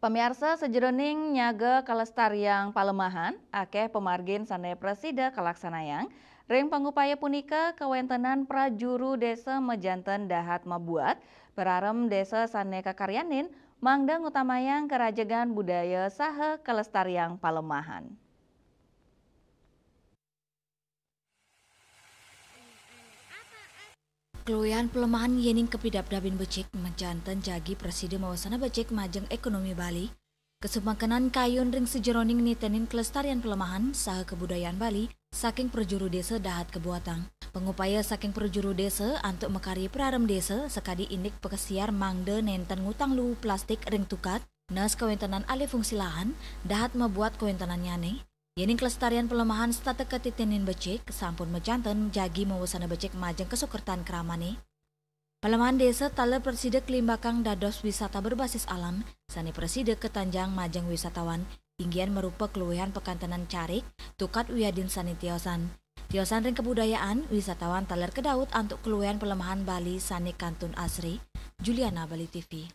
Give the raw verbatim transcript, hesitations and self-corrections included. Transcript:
Pamiarsa, sajeroning nyaga kalestariang palemahan, akeh pamargin sane prasida kalaksanayang. Ring pangupaya punika, kawentenan prajuru desa majanten dahat mabuat pararem desa sane kakaryanin, mangda ngutamayang karajegan budaya saha kalestariang palemahan. Kaluihan palemahan yening kapidabdabin becik majanten jagi prasida mawasana becik majeng ekonomi Bali. Kasumangkenan kayun ring sajeroning nitenin kalestarian palemahan saha kabudayaan Bali saking prajuru desa dahat kabuatang. Pangupaya saking prajuru desa antuk makarya pararem desa sakadi indik pakasiar mangda nenten ngutang luwu plastik ring tukad, nes kawentenan alih fungsi lahan, dahat mabuat kawentenannyane. Yening kalestarian palemahan setata katitenin becik, sampun majanten jagi mawasana becik majeng kasukertan kramane. Palemahan desa taler prasida kalimbakang dados wisata berbasis alam, sane prasida katanjang majeng wisatawan, inggian marupa kaluihan pakantenan carik, tukad wiadin sane tiosan. Tiosan ring kabudayaan, wisatawan taler kadaut antuk kaluihan palemahan Bali sane kantun asri. Juliana, Bali T V.